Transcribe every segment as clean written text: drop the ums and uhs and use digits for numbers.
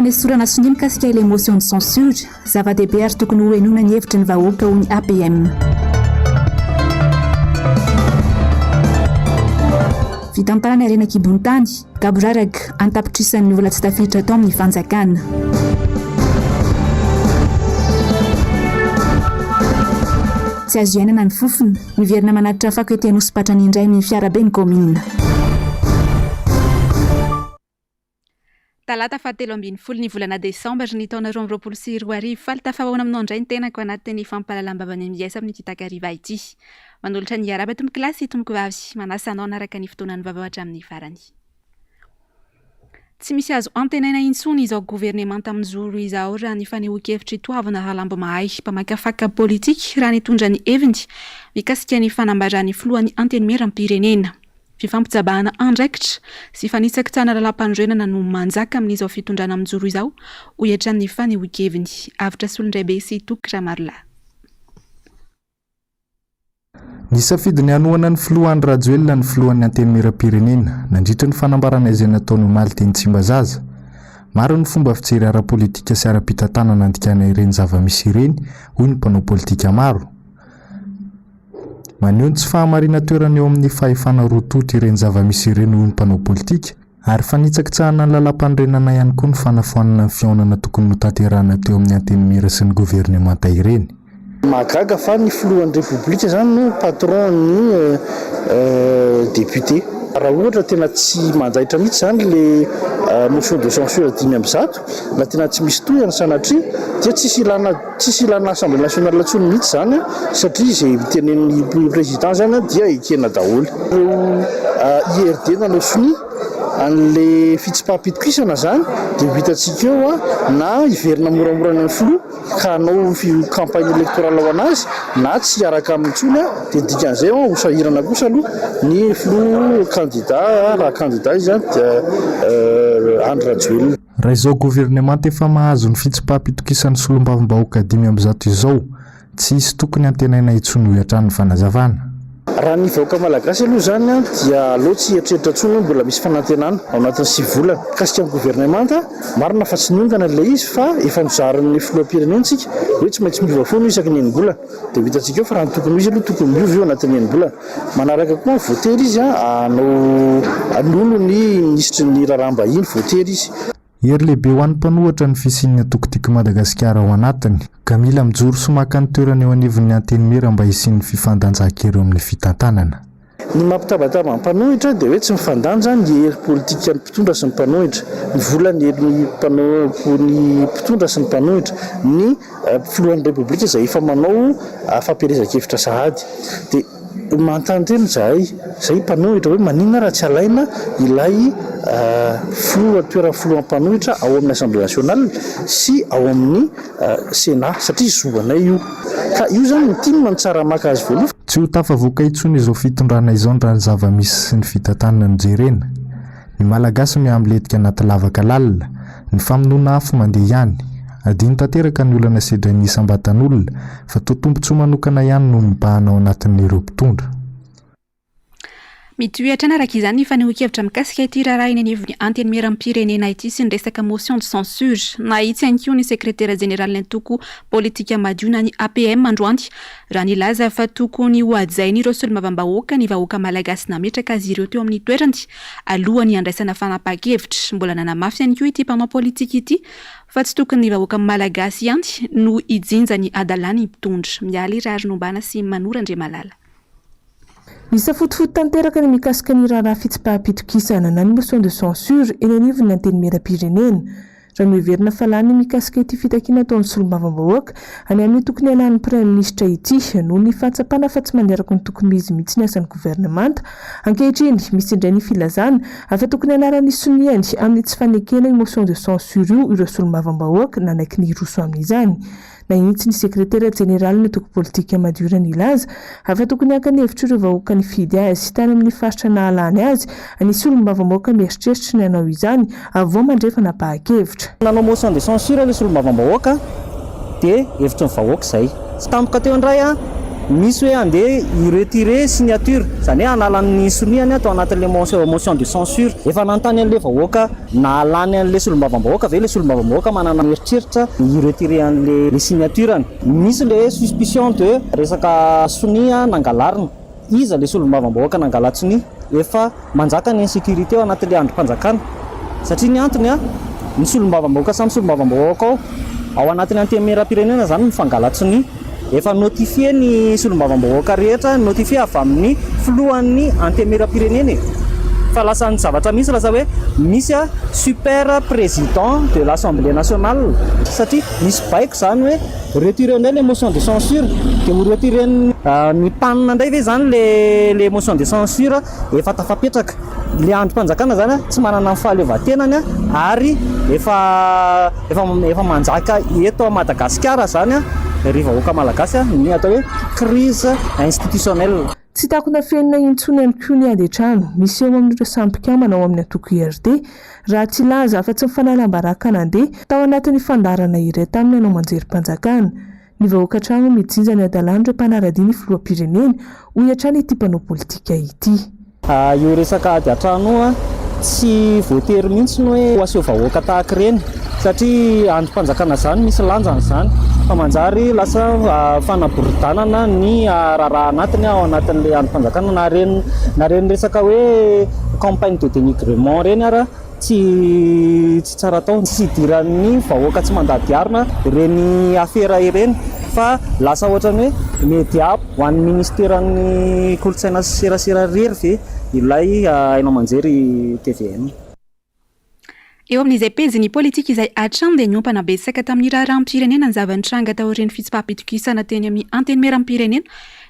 Fanesorana sonia mikasika ilay motion de censure, zava-dehibe ary tokony hohenoina ny hevitry ny vahoaka hoy ny APM. Fitantanana harena an-kibon'ny tany, gaboraraka, an-tapitrisany ny vola tsy tafiditra tao amin'ny fanjakana. Tsy azo iainana ny fofona, miverina manatitra fako ety Anosipatrana indray ny fiaraben'ny kaominina. Talata faha 13 ny volana desambra ny taona 2022. Faly tafahaona aminao indray ny tenako anatin'ny fampahalalam-bavan'ny MJS amin'ity takariva ity. Manolotra ny arahaba tompoko lahy sy tompoko vavy. Manasa anao hanaraka ny fotoanan'ny vaovao hatramin'ny farany. Tsy misy azo antenaina intsony izao governemanta mijoro izao raha ny fanehoan-kevitr'i Toavina Ralambomahay, mpamakafaka politika, raha nitondra ny heviny mikasika ny fanambaran'ny filohan'ny Antenimierampirenena. Fifampijabahana andraikitra sy fanitsakitsahana lalàmpanorenana no manjaka amin'izao fitondrana mijoro izao, hoy hatrany ny fanehoan-keviny. Avotra Solondraibe sy Toky Ramarolahy. Nisafidy ny hanohana ny filoha Andry Rajoelina ny filohan'ny Antenimierampirenena, nandritra ny fanambarana izay nataony omaly teny Tsimbazaza. Maro ny fomba fijery ara-politika sy ara-pitantanana andikana ireny zava-misy ireny, hoy ny mpanao politika maro. Maneho ny tsy fahamarinan-toerana eo amin'ny fahefana roa tonta ireny zava-misy ireny hoy ny mpanao politika, ary fanitsakitsahana ny lalàmpanorenana ihany koa ny fanafoanana ny fihaonana tokony notanterahana teo amin'ny Antenimiera sy ny governemanta ireny. Mahagaga fa ny filohan'ny Repoblika izany no patron-n'ny député. Raha ohatra tena tsy mandaitra mihitsy izany ilay motion de censure 105 na tena tsy misy tohiny sanatria dia tsisy ilana Tsisy ilana assemblée nationale intsony mihitsy izany satria izay tenenin'ny président izany dia ekena daholo. Ireo IRD nanao sonia an'ilay fitsipaham-pitokisana izany dia ho hitantsika eo na hiverina moramora any amin'ny filoha ka hanao campagne électorale ho an'azy na tsy hiaraka aminy intsony dia ny dikan'izay ho sahirana kosa aloha ny filoha candidat raha candidat izy dia Andry Rajoelina. Raha izao governemanta efa mahazo ny fitsipaham-pitokisan'ny solombavambahoaka 105 izao, tsy hisy tokony antenaina intsony hoy hatrany ny fanazavana. Raha ny vahoaka malagasy aloha izany dia aleo tsy hieritreritra intsony hoe mbola misy fanantenana ao anatin'ny sivy volana. Mikasika ny governemanta, marina fa tsy niongana ilay izy fa efa nozarin'ny filoham-pirenena isika hoe tsy maintsy miova foana io isaky ny enim-bolana. Dia ho hitantsika eo fa raha ny tokony ho izy aloha tokony miova io anatin'ny enim-bolana. Manaraka koa, voatery izy hanao hanolo ny minisitry ny raharaham-bahiny, voatery izy. Hery lehibe ho an'ny mpanohatra ny fisian'ny antoko Tiako Madagasikara ao anatiny, ka mila mijoro sy maka ny toerana eo anivon'ny Antenimiera mba hisian'ny fifandanjan-kery eo amin'ny fitantanana. Ny mampitabataba ny mpanohitra dia hoe tsy mifandanja ny hery politikan'ny mpitondra sy ny mpanohitra, ny vola ny herin'ny ny mpitondra sy ny mpanohitra, ny filohan'ny Repoblika izay efa manao fampielezan-kevitra sahady. Dia manontany tena izahay, izahay mpanohitra hoe maninona raha tsy alaina ilay filoha, toeran'ny filoha mpanohitra ao amin'ny Assemblée nationale sy ao amin'ny Sénat satria zo anay io. Ka io izany ny tim no tsara maka azy voalohany. Tsy ho tafavoaka intsony izao fitondrana izao raha ny zava-misy sy ny fitantanana no jerena. Ny Malagasy miha-milentika anaty lavaka lalina. Ny famonoana afo mandeha ihany. Adino tanteraka ny olana sedrain'ny isam-batan'olona fa toa tombontsoa manokana ihany no mibahana ao anatin'ireo mpitondra. Mitohy hatrany araka izany ny fanehoan-kevitra mikasika ity raharaha eny anivon'ny Antenimierampirenena ity sy ny resaka motion de censure. Nahitsy ihany koa ny sekretera jeneralin'ny antoko politika madio na ny APM androany raha nilaza fa tokony hohajain'ireo solombavambahoaka ny vahoaka malagasy nametraka azy ireo teo amin'ny toerany alohan'ny handraisana fanapahan-kevitra. Mbola nanamafy ihany koa ity mpanao politika ity fa tsy tokony ny vahoaka malagasy ihany no hijinja ny hadalan'ny mpitondra. Mialy Raharinombana sy Manoro Andriamalala. Nisafotofoto tanteraka ny mikasika ny raharaha fitsipaham-pitokisana na ny motion de censure eny anivon'ny Antenimierampirenena. Raha noheverina fa lany ny mikasika ity fitakiana ataon'ny solombavambahoaka any amin'ny tokony hialan'ny Praiminisitra ity noho ny fahatsapana fa tsy mandeha araka ny tokony ho izy mihitsy ny asan'ny governemanta ankehitriny, misy indray ny filazana fa tokony hanaran'ny soniany amin'ny tsy fanekena io motion de censure io ireo solombavambahoaka nanaiky ny hiroso amin'izany. Nahitsy ny sekretera jeneralin'ny antoko politika Madura nilaza fa tokony haka ny hevitr'ireo vahoaka nifidy azy tany amin'ny faritra nahalany azy ny solombavambahoaka mieritreritra ny hanao izany vao mandray fanapahan-kevitra. Nanao motion de censure ilay solombavambahoaka dia hevitry ny vahoaka izay. Tsy tampoka teo indray an! Misy hoe andeha hi-retirer signature, izany hoe hanala ny soniany ato anatin'ilay motion de censure. Efa nanontany an'ilay vahoaka nahalany an'ilay solombavambahoaka ve ilay solombavambahoaka manana eritreritra ny hi-retirer an'ilay signature-ny? Misy ilay hoe suspicion de resaka sonia nangalarina. Iza ilay solombavambahoaka nangala-tsonia? Efa manjaka ny insécurité ao anatin'ilay andrim-panjakana. Satria ny antony, ny solombavambahoaka samy solombavambahoaka ao, ao anatin'ny antenimierampirenena izany mifangala-tsonia. Efa notifié ny solombavambahoaka rehetra, notifié avy amin'ny filohan'ny antenimierampirenena e! Fa lasa ny zavatra misy lasa hoe misy super président de l'Assemblée nationale satria misy baiko izany hoe Retireo indray le motion de censure de ho retiren'ny ny PAN indray ve zany le le motion de censure efa tafapetraka? Le andrim-panjakana zany tsy manana ny fahaleovantenany ary efa efa efa manjaka eto Madagasikara zany ry vahoaka malagasy ny atao hoe crise institutionnelle. Tsy takona afenina intsony ihany koa ny ady an-trano misy eo amin'ireo samy mpikambana ao amin'ny antoko IRD, raha tsy hilaza afa-tsy ny fanalam-baraka nandeha tao anatin'ny fandaharana iray tamin'ny hanao aman-jerim-panjakana. Ny vahoaka hatrany no mijinja ny hadalan'ireo mpanara-dia ny filoham-pirenena, hoy hatrany ity mpanao politika ity. Io resaka ady an-trano io tsy voatery mihitsy ny hoe ho aseho vahoaka tahaka ireny satria andrim-panjakana izany misy lanjany izany fa manjary lasa fanaboridanana ny raharaha anatiny ao anatin'ilay andrim-panjakana na ireny na ireny resaka hoe campagne de dénigrement ireny ara tsy tsy tsara atao, tsy idiran'ny vahoaka tsy mandady harona ireny afera ireny fa lasa ohatran'ny hoe media ho an'ny ministeran'ny kolontsaina sy serasera irery ve ilay haino aman-jery tvm. Eo amin'izay pejin'ny politika izay hatrany dia niompana betsaka tamin'ny raharaham-pirenena ny zava-nitranga taorian'ny fitsipaham-pitokisana teny amin'ny Antenimierampirenena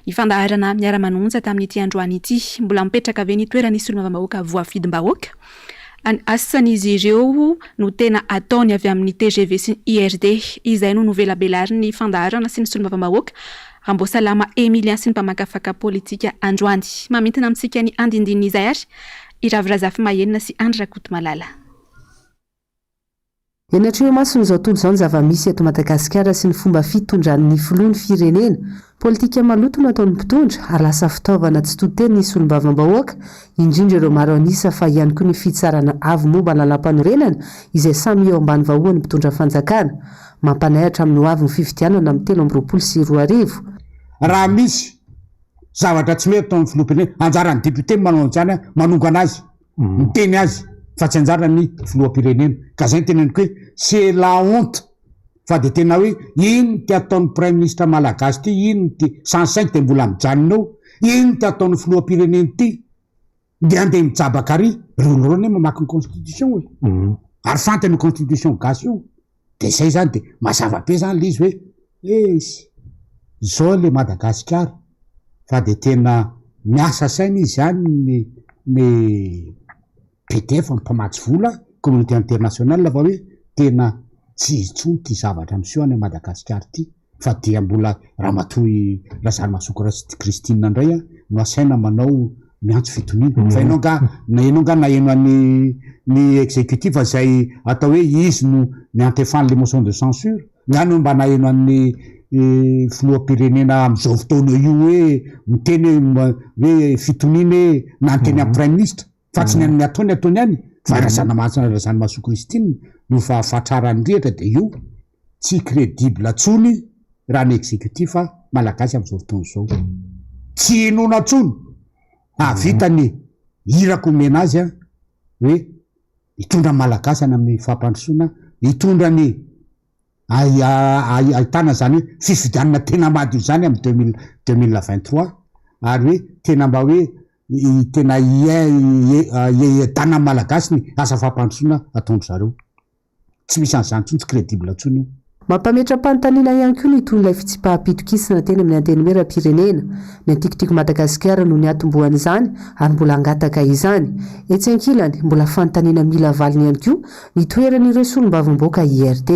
ny fandaharana Miara-manonja tamin'ity androany ity. Mbola mipetraka ve ny toeran'ny solombavambahoaka voafidim-bahoaka? Ny asan'izy ireo no tena ataony avy amin'ny tgv sy ny IRD. Izay no novelabelarin'ny fandaharana sy ny solombavambahoaka Ramboasalama Emilien sy ny mpamakafaka politika androany. Mamintina amintsika ny andindinin'izay ary i Ravo Razafimahenina sy Andry Rakotomalala. Henatra eo imason'izao tontolo izao ny zava-misy eto Madagasikara sy ny fomba fitondran'ny filoha ny firenena. Politika maloto no ataon'ny mpitondra ary lasa fitaovana tsy to teny ny solombavambahoaka, indrindra ireo maro an'isa fa ihany koa ny fitsarana avo momba ny lalàmpanorenana izay samy eo ambany vahoan'ny mpitondra fanjakana. Mampanahy hatramin'ny ho avy ny fifidianana amin'ny 2023. Raha misy zavatra tsy mety ataon'ny filoham-pirenena, anjaran'ny député ny manao an'izany, manongana azy. miteny azy fa tsy anjaran'ny filoham-pirenena ka zay ny teneniko hoe c'est la honte fa de tena hoe ino ty ataon'ny praiminisitra malagasy ty ino ty 105 de mbola mijanona eo ino ty ataon'ny filoham-pirenena ty de andeha mijabaka ary reo olo reo anie mamaky ny constitution e ary fantany io constitution gasy io De zay zany de mazava be zany le izy hoe eisy zao le Madagasikara fa de tena miasa saina izy zany ny ny PDF ny mpamatsy vola communauté internationale fa hoe tena tsy izy intsony ty zavatra miseho any Madagasikara ty. Fa dia mbola Ramatoa Razarimahasoa Christine indray no asaina manao miantso fitoniana. Fa ianao angaha, na ianao angaha naheno an'ny ny executif izay atao hoe izy no niantefan'ilay motion de censure? Nga anao mba naheno an'ny filoham-pirenena amin'izao fotoana io hoe miteny hoe hoe fitoniana hoe na niteny amin'ny praiminisitra? Fa tsy ny an'ny ataony ataony ihany fa Razanamahasoa Christine no fahafatraran'ny rihatra dia io. Tsy credible tsony raha ny executif malagasy amzao fotoana zao. Tsy inoana tsony hahavita ny iraka omena azy hoe hitondra ny malagasy any amin'ny fampandrosoana, hitondra ny ahitana zany hoe fifidianana tena madio zany amin'ny 2023 ary hoe tena mba hoe tena hiadanan'ny malagasy ny asa fampandrosoana ataon-dry zareo. Tsy misy an'izany intsony, tsy crédible intsony io. Mampametra-panontaniana ihany koa ny tohin'ilay fitsipaham-pitokisana teny amin'ny Antenimierampirenena. Ny Antoko Tiako Madagasikara no niatombohan'izany ary mbola hangataka izany. Etsy ankilany, mbola fanontaniana mila valiny ihany koa ny toeran'ireo solombavambaoka IRD.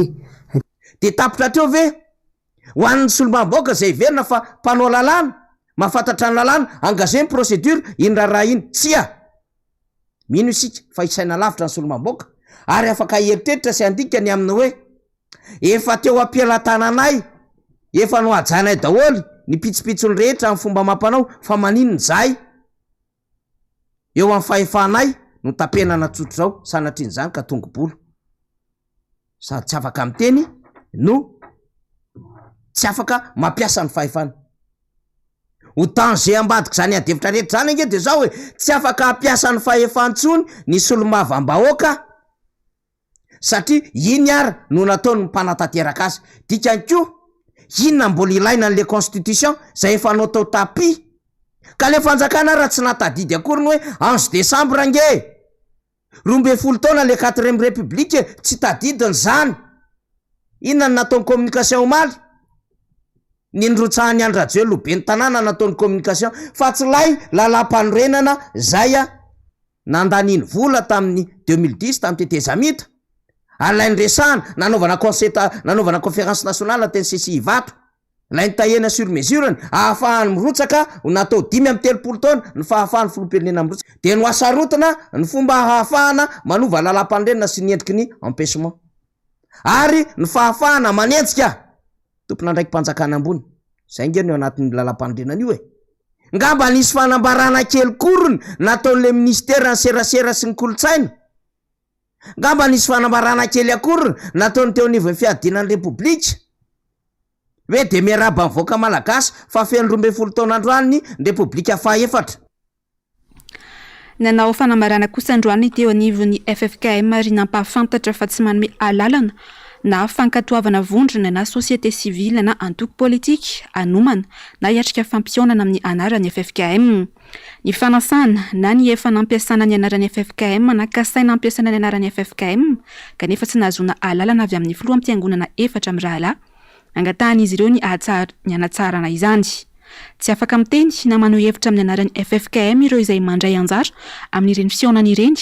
Dia tapitra hatreo ve? Ho an'ny solombavambahoaka izay heverina fa mpanao lalàna, mahafantatra ny lalàna, engager ny procédure iny raharaha iny? Tsia! Mino isika fa hisaina lavitra ny solombavambahoaka ary afaka hieritreritra sy handika ny amin'ny hoe, Efa teo am-pelatananay, efa nohajainay daholo. ny pitsopitsony rehetra amin'ny fomba amam-panao fa maninona izahay eo amin'ny fahefanay no tapenana tsotr'izao sanatrian'izany ka tongo-bolo sady tsy afaka miteny no tsy afaka mampiasa ny fahefana. Ho danger ambadik'izany adihevitra rehetra izany ange dia izao e, tsy afaka hampiasa ny fahefany intsony ny solombavambahoaka satria iny ary no nataon'ny mpanatanteraka azy. Dikany koa, inona mbola ilaina an'le constitution izay efa natao tapis? Ka le fanjakana ara tsy nahatadidy akory ny hoe 11 décembre ange e! 12 taona le quatrième république e, tsy tadidiny zany. Inona no nataony communication omaly? Ny nirotsahan'i Andry Rajoelina ho ben'ny tanàna nataony communication fa tsy lay lalàmpanorenana zay nandaniany vola tamin'ny 2010 tamin'ny tetezamita ary lay niresahana nanaovana concert nanaovana conférence nationale teny CCI Ivato. Ilay nitahiana sur mesure-ny ahafahany mirotsaka ho natao 35 taona ny fahafahan'ny filoham-pirenena mirotsaka dia nohasarotina ny fomba ahafahana manova lalàmpanorenana sy ny endriky ny empêchement ary ny fahafahana manenjika tompon'andraiki-panjakana ambony. Izay ange no eo anatin'io lalàmpanorenana io e! Ngamba nisy fanambarana kely korony nataon'ilay minisiteran'ny serasera sy ny kolontsaina. Ngamba nisy fanambarana kely akory nataon'ny teo anivon'ny fiadiana ny Repoblika hoe dia miarahaba ny vahoaka Malagasy fa feno 12 taona androany ny Repoblika fahaefatra. Nanao fanambarana kosa androany ny teo anivon'ny ffkm ary nampahafantatra fa tsy manome alalana na fankatoavana vondrona na société civile na antoko politika hanomana na hiatrika fampihaonana amin'ny anaran'ny ffkm. Ny fanasana na ny efa nampiasana ny anaran'ny ffkm na kasaina hampiasana ny anaran'ny ffkm kanefa tsy nahazoana alalana avy amin'ny filoham-piangonana efatra mirahalahy, angatahan'izy ireo ny ny hanatsarana izany. Tsy afaka miteny na maneho hevitra amin'ny anaran'ny ffkm ireo izay mandray anjara amin'ireny fihaonana ireny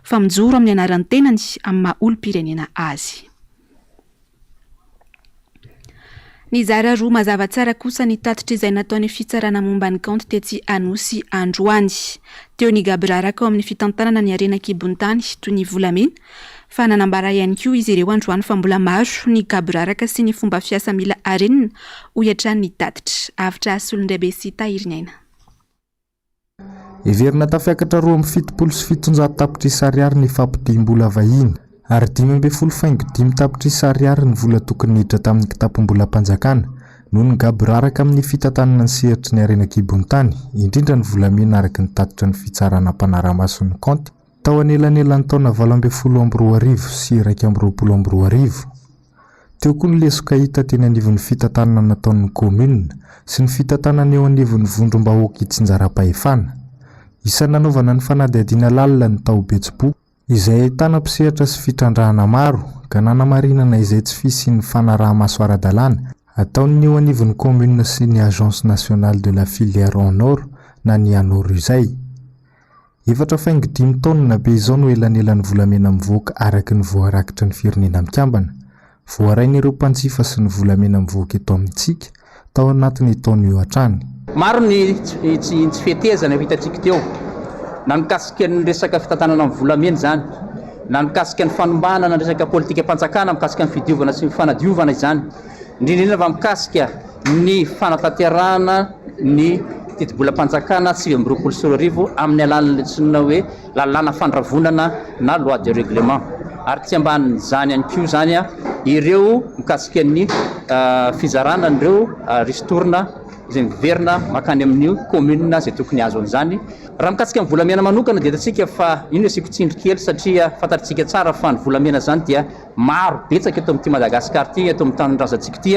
fa mijoro amin'ny anaran'ny tenany amin'ny maha olom-pirenena azy. Nizara roa mazava tsara kosa ny tatitra izay nataon'ny fitsarana momba ny kaonty tetsy Anosy androany. Teo ny gaboraraka ao amin'ny fitantanana ny harena an-kibon'ny tany toy ny volamena fa nanambara ihany koa izy ireo androany fa mbola maro ny gaboraraka sy ny fomba fiasa mila harenina, hoy hatrany ny tatitra. Avotra Solondraibe sy Tahiriniaina. Heverina tafiakatra 772 tapitrisa ariary ny fampodiam-bola vahiny ary 15 faingo 5 tapitrisa ariary ny vola tokony niditra tamin'ny kitapom-bolam-panjakana noho ny gaboraraka amin'ny fitantanana ny sehatry ny harena an-kibon'ny tany, indrindra ny volamena araka ny tatitra ny fitsarana mpanara-maso ny kaonty tao anelanelan'ny taona 2018 sy 2021. Teo koa ny lesoka hita teny anivon'ny fitantanana nataon'ny kaominina sy ny fitantanana eo anivon'ny vondrom-bahoaka itsinjaram-pahefana. Isan'ny nanaovana ny fanadihadiana lalina ny tao Betsiboka, izay ahitana mpisehatra sy fitrandrahana maro ka nanamarinana izay tsy fisian'ny fanaraha-maso ara-dalàna ataon'ny eo anivon'ny kaominina sy ny Agence nationale de la filière en or na ny ANOR izay. 4 faingo 5 taonina be izao no elanelan'ny volamena mivoaka araka ny voarakitry ny Firenena Mikambana. Voarain'ireo mpanjifa sy ny volamena mivoaka eto amintsika tao anatin'ny taona io hatrany. Maro ny tsy fetezana efa hitantsika teo, na mikasika ny resaka fitantanana ny volamena izany, na mikasika ny fanombanana ny resaka politikam-panjakana mikasika ny fidiovana sy ny fanadiovana izany, indrindra indrindra fa mikasika ny fanatanterahana ny tetibolam-panjakana 2029 amin'ny alalan'ny antsoina hoe lalàna fandravonana na loi de règlement ary tsy ambanin'izany ihany koa izany ireo mikasika ny fizarana an'ireo ristourne izay miverina mankany amin'ny commune izay tokony hahazo an'izany. Raha mikasika ny volamena manokana dia hitantsika fa io no asiako tsindry kely satria fantatsika tsara fa ny volamena izany dia Maro betsaka eto amin'ity Madagascar ity, eto amin'ny tanindrazantsika ity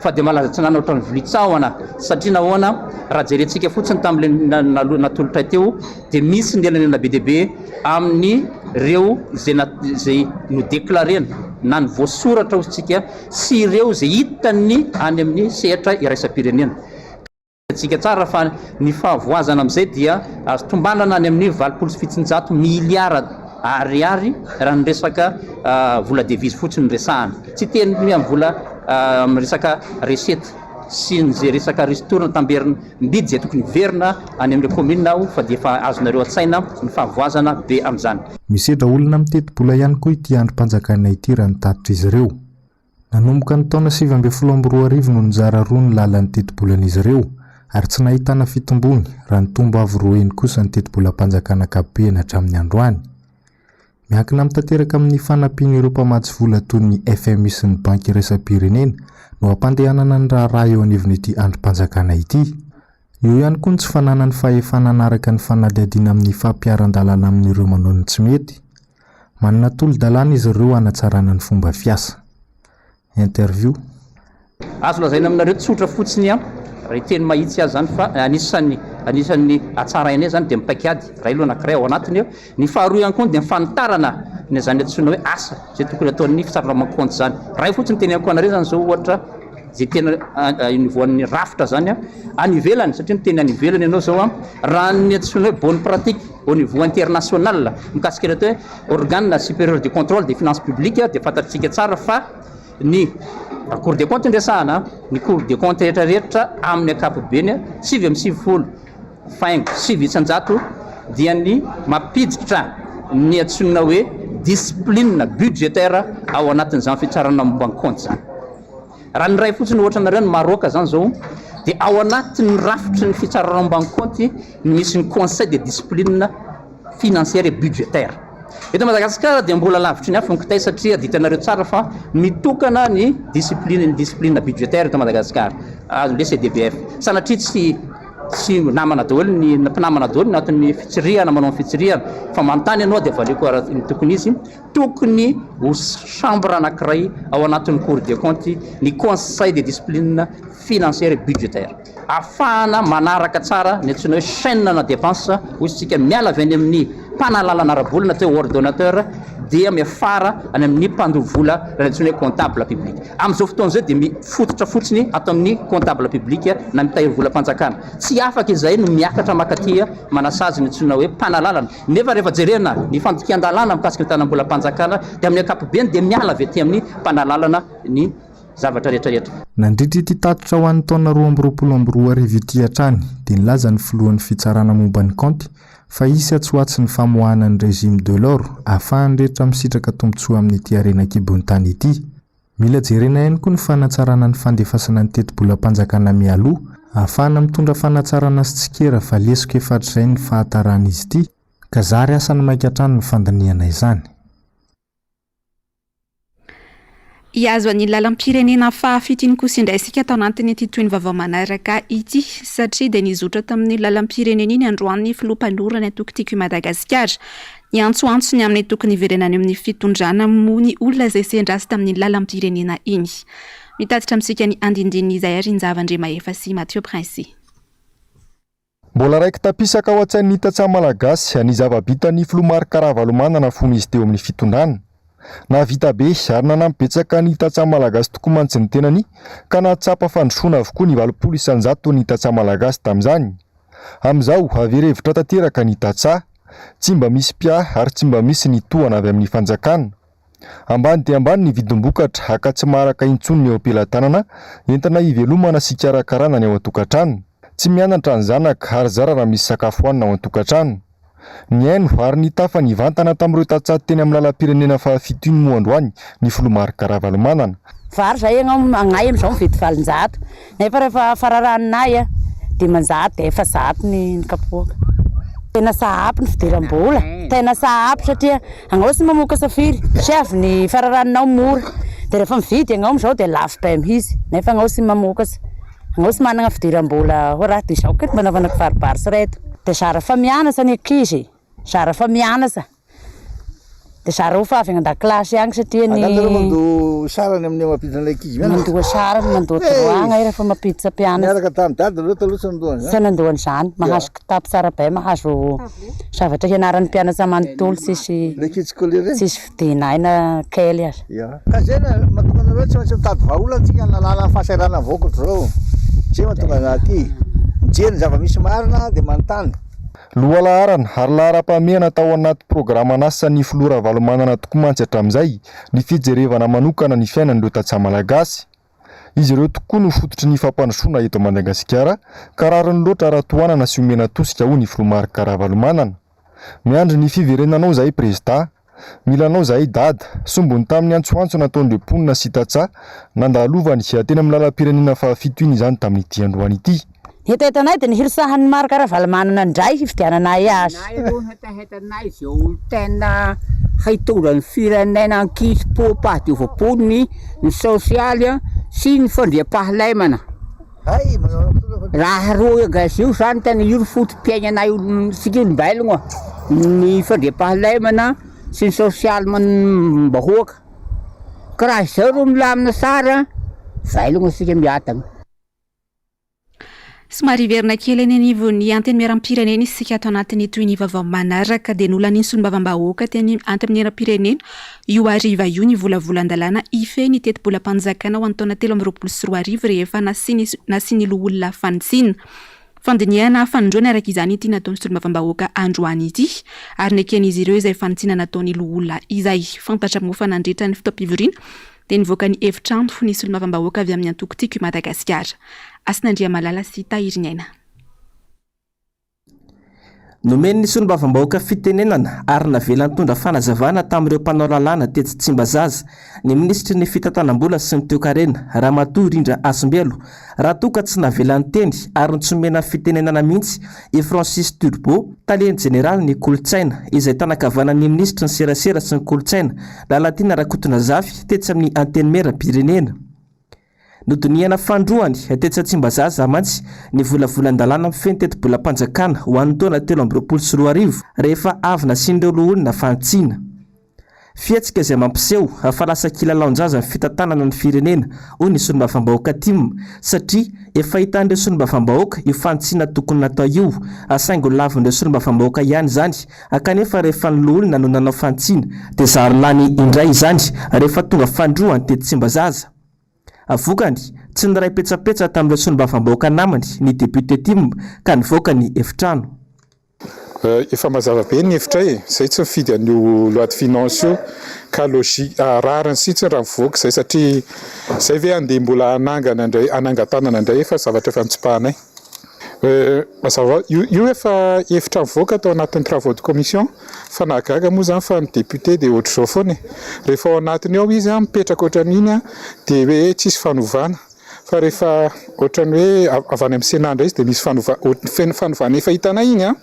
fa dia malaza tsy nanana ohatran'ny vilia tsahona satria nahoana? Raha jerentsika fotsiny tamin'ilay natolotray teo dia misy ny elanelana be dia be amin'ireo izay izay nodeklarena na ny voasoratra hoy isika sy ireo izay hitan'ny any amin'ny sehatra iraisam-pirenena. Hitantsika tsara fa ny fahavoazana amin'izay dia azo tombanana any amin'ny 780 miliara ariary raha ny resaka vola devise fotsiny no resahana. Tsy hiteny ny amin'ny vola amin'ny resaka recette sy ny izay resaka ristourne tamberim-bidy izay tokony hiverina any amin'ireo kaominina aho fa dia efa azonareo an-tsaina ny fahavoazana be amin'izany. Misedra olona miteti-bola ihany koa ity andrim-panjakana ity raha ny tatitr'izy ireo. Nanomboka ny taona 2019 no nizara roa ny lalan'ny tetibolan'izy ireo ary tsy nahitana fitombony raha nitombo avo roa heny kosa ny tetibolam-panjakana ankapobeny hatramin'ny androany. Miankina amin'ny tanteraka amin'ny fanampian'ireo mpamatsy vola toy ny FMI sy ny Banky iraisam-pirenena no hampandehanana ny raharaha eo anivon'ity andrim-panjakana ity. Eo ihany koa ny tsy fananany fahefana hanaraka ny fanadihadiana amin'ny fampiharan-dalàna amin'ireo manao ny tsy mety. Manana tolo-dalàna izy ireo hanatsarana ny fomba fiasa. Interview. Azo lazaina aminareo tsotra fotsiny an, raha hiteny mahitsy aho zany fa anisan'ny anisan'ny hatsarainay zany dia ny paikady iray aloha anankiray ao anatiny eo, ny faharoa ihany koa dia ny fanitarana ny zany antsoina hoe asa izay tokony ataon'ny fitsarana aman-kaonty zany. Iray fotsiny teneniko anareo zany zao ohatra izay tena niveau an'ny rafitra zany an, any ivelany satria miteny any ivelany ianao zao an, raha ny antsoina hoe bonne pratique au niveau international mikasika ny atao hoe organe supérieur de contrôle des finances publiques dia fantatsika tsara fa ny cour des comptes no resahana, ny cour des comptes rehetra rehetra amin'ny ankapobeny 99 faingo 9% dia ny mampiditra ny antsoina hoe discipline budgétaire ao anatin'izany fitsarana momba ny kaonty izany. Raha ny iray fotsiny ohatra anareo ny Maroc zany zao dia ao anatin'ny rafitry ny fitsarana momba ny kaonty no misy ny conseil de discipline financière et budgétaire. Eto Madagasikara dia mbola lavitry ny afo ny kitay satria dia hitanareo tsara fa mitokana ny discipline ny discipline budgétaire eto Madagasikara, le CDBF. Sanatria tsy tsy namana daholo ny mpinamana daholo ny anatin'ny fitsirihana manao ny fitsirihana fa manontany ianao dia valiako araka ny tokony izy. Tokony ho chambre anankiray ao anatin'ny cour des comptes ny conseil de discipline financière et budgétaire. Ahafahana manaraka tsara ny antsoina hoe chaîne na dépense, hoy isika miala avy any amin'ny mpanalalana ara-bola na atao hoe ordonnateur dia miafara any amin'ny mpandoa vola na ny antsoina hoe comptable public. Amin'izao fotoana izao dia mifototra fotsiny ato amin'ny comptable public na mitahiry volam-panjakana. Tsy afaka izay no miakatra mankaty manasazy ny antsoina hoe mpanalalana. Nefa rehefa jerena ny fandikan-dalàna mikasika ny tanam-bolam-panjakana dia amin'ny ankapobeny dia miala avy aty amin'ny mpanalalana ny zavatra rehetra rehetra. Nandritra ity tatitra ho an'ny taona 2022 ity hatrany dia nilaza ny filohan'ny fitsarana momba ny kaonty fa hisy atsy ho atsy ny famoahana ny régime de l'or ahafahan'ny rehetra misitraka tombontsoa amin'ity harena an-kibon'ny tany ity. Mila jerena ihany koa ny fanatsarana ny fandefasana ny tetibolam-panjakana mialoha, ahafahana mitondra fanatsarana sy tsikera fa lesoka efa hatrizay ny fahataran'izy ity, ka zary asan'ny maika hatrany ny fandinihana izany. Hihazo an'iny lalam-pirenena fahafito iny kosa indray isika tao anatin'ity tohin'ny vaovao manaraka ity satria dia nizotra tamin'ny lalam-pirenena iny androany ny filoha mpanorina ny antoko Tiako i Madagasikara. Niantsoantso ny amin'ny tokony hiverenany amin'ny fitondrana moa ny olona izay sendra azy tamin'iny lalam-pirenena iny. Mitatitra amintsika ny andinindininy izay ary Njava Andriamahefa sy Mathieu Princy. Mbola raiki-tapisaka ao an-tsain'ny tantsaha malagasy ny zava-bitan'ny filoha Marc Ravalomanana fony izy teo amin'ny fitondrana. Nahavita be ary nanampy betsaka ny tantsaha malagasy tokoa mantsy ny tenany ka nahatsapa fandrosoana avokoa ny 80 isan-jaton'ny tantsaha malagasy tamin'izany. Amin'izao, very hevitra tanteraka ny tantsaha. Tsy mba misy mpiahy ary tsy mba misy ny tohana avy amin'ny fanjakana. Ambany dia ambany ny vidim-bokatra ka tsy maharaka intsony ny eo am-pelatanana entina hivelomana sy hikarakarana ny ao an-tokantrano. Tsy mianatra ny zanaka ary zara raha misy sakafo hanina ao an-tokantrano. Nihaino ary nitafa nivantana tamin'ireo tantsaha teny amin'ny lalam-pirenena fahafito iny moa androany ny filoha Marc Ravalomanana. Vary zay ianao agnay amizao mividy 800 nefa rehefa fararaninay a 500 dia 400 ny kapoaka. Tena sahapy ny fidiram-bola, tena sahapy satria agnao tsy mamokatra firy satria avy ny fararaninao mora dia rehefa mividy agnao amizao dia lafo be mihitsy nefa agnao tsy mamokatra. Anao tsy managna fidiram-bola ho raha de izao kay mba anaovana kibaribary sy reto. De zara fa mianatra ny ankizy e, zara fa mianatra, de zara ho fa avy any an-dakilasy agny satria ny. Angaha nareo mandoa sarany amin'ny mampiditra an'ilay ankizy mianatra? Mandoa sarany, mandoa droit agny rehefa mampiditra mpianatra. Niaraka tamin'i dada nareo taloha tsy nandoa an'izany? Tsy nandoa an'izany, mahazo kitapo tsara be, mahazo zavatra hianaran'ny mpianatra manontolo tsisy tsisy Dinaina kely aza. Ya. Ka zay no mahatonga anareo tsy maintsy mitady vahaolana tsika hanalana ny fahasahiranana vahoaka ohatr'izao. Zay mahatonga anah aty. Mijery ny zava-misy marina dia manontany. Lohalaharana ary laharam-pahamehana tao anaty programan'asan'ny filoha Ravalomanana tokoa mantsy hatramin'izay ny fijerevana manokana ny fiainan'ireo tantsaha malagasy. Izy ireo tokoa no fototry ny fampandrosoana eto Madagasikara ka rariny loatra raha tohanana sy omena tosika hoy ny filoha Marc Ravalomanana. Miandry ny fiverenanao izahay Prezida. Mila anao zahay Dada. Sombiny tamin'ny antsoantso nataon'ireo mponina sy tantsaha nandalovany teny amin'ny lalam-pirenena fahafito iny izany tamin'ity androany ity. Hetahetanay dia ny hirosahan'i Marc Ravalomanana indray hifidiananay azy. Nay aloha ny hetahetanay izay olo tena hitondra ny firenena ankisim-po am-pahadiovam-po ny ny sosialy sy ny fandriampahalemana. Raha roa gaz io zany tena io no foto-piaignanay olo-tsika olombelogno, ny fandriampahalemana sy ny sosialy man-bahoaka. Ka raha izao ro milamina tsara, velogno isika miadagna. Somary hiverina kely eny anivon'ny Antenimierampirenena isika ato anatin'ny tohin'ny vaovao manaraka dia nolanian'ny solombavambahoaka teny Antenimierampirenena io hariva io ny volavolan-dalàna hifehy ny tetibolam-panjakana ho an'ny taona 2023 rehefa nasian'ny loholona fanitsiana. Fandinihana fanindroany araka izany ity nataon'ny solombavambahoaka androany ity ary neken'izy ireo izay fanitsiana nataon'ny loholona izay. Fantatra moa fa nandritra ny fotoam-pivoriana dia nivoaka ny efitrano ny solombavambahoaka avy amin'ny antoko Tiako i Madagasikara, Hasina Andriamalala sy Tahiriniaina. Nomen'ny solombavambahoaka fitenenana ary navela nitondra fanazavana tamin'ireo mpanao lalàna tetsy Tsimbazaza ny minisitry ny fitantanam-bola sy ny toekarena, Ramatoa Rindra Hasimbelo, raha toa ka tsy navela niteny ary tsy nomena fitenenana mihitsy i Francis Turbo, Tale jeneralin'ny Kolontsaina, izay tanan-kavanan'ny minisitry ny Serasera sy ny Kolontsaina, Lalatiana Rakotonazafy, tetsy amin'ny Antenimierampirenena. Nodinihana fanindroany tetsy Tsimbazaza mantsy ny volavolan-dalàna mifehy ny tetibolam-panjakana ho an'ny taona 2023, rehefa avy nasian'ireo loholona fanitsiana. Fihetsika izay mampiseho fa lasa kilalaon-jaza ny fitantanana ny firenena, hoy ny solombavambahoaka tim, satria efa hitan'ireo solombavambahoaka io fanitsiana tokony natao io, saingy holavin'ireo solombavambahoaka ihany izany, kanefa rehefa ny loholona no nanao fanitsiana dia zary lany indray izany rehefa tonga fanindroany teto Tsimbazaza. Vokany, tsy niray petsapetsa tamin'ireo solombavambahoaka namany ny depiote tim ka nivoaka ny efitrano. Efa mazava be ny hevitray e! Zay tsy mifidy an'io loi de finance io ka logique, rariny sitsiny raha mivoaka zay satria zay ve andeha mbola hanangana indray hanangan-tanana indray efa zavatra efa notsipahanay. Mazava ho azy, io efa hevitra mivoaka tao anatin'ny travaux de commission fa nahagaga moa zany fa ny député dia ohatr'izao foana e! Rehefa ao anatiny ao izy an, mipetraka ohatran'iny an, dia hoe tsisy fanovana. Fa rehefa ohatran'ny hoe avy any amin'ny Sénat indray izy dia misy fanova, feno fanovana efa hitanay iny an,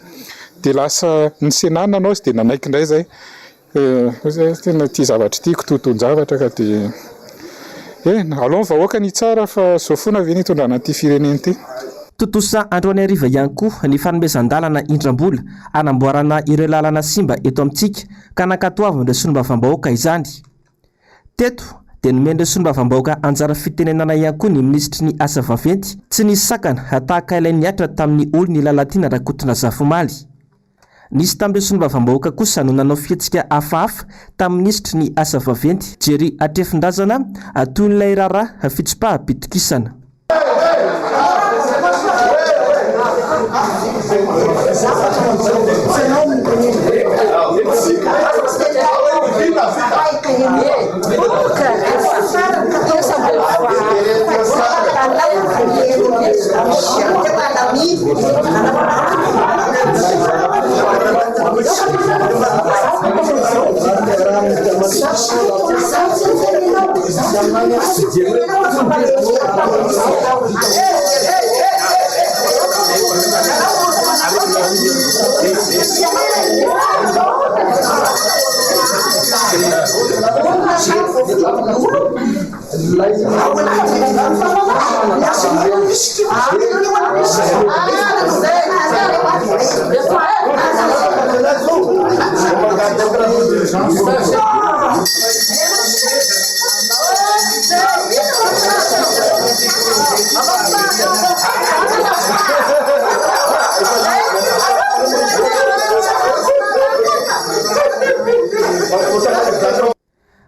dia lasa ny Sénat nanao izy dia nanaiky indray izay. Hoy zay tena ity zavatra ity kitoatoan-javatra ka dia eh, aleo ny vahoaka ny hitsara fa zao foana ve ny hitondrana an'ity firenena ity. Tontosa androany hariva ihany koa ny fanomezan-dalana indram-bola hanamboarana ireo lalana simba eto amintsika ka nankatoavin'ireo solombavambahoaka izany. Teto dia nomen'ireo solombavambahoaka anjara fitenenana ihany koa ny minisitry ny asa vaventy, tsy nisy sakana tahaka ilay nihatra tamin'ny olon'i Lalatiana Rakotondrazafy omaly. Nisy tamin'ireo solombavambahoaka kosa no nanao fihetsika hafahafa tamin'ny minisitry ny asa vaventy, Jerry Hatrefindrazana, toy ilay raharaha fitsipaham-pitokisana.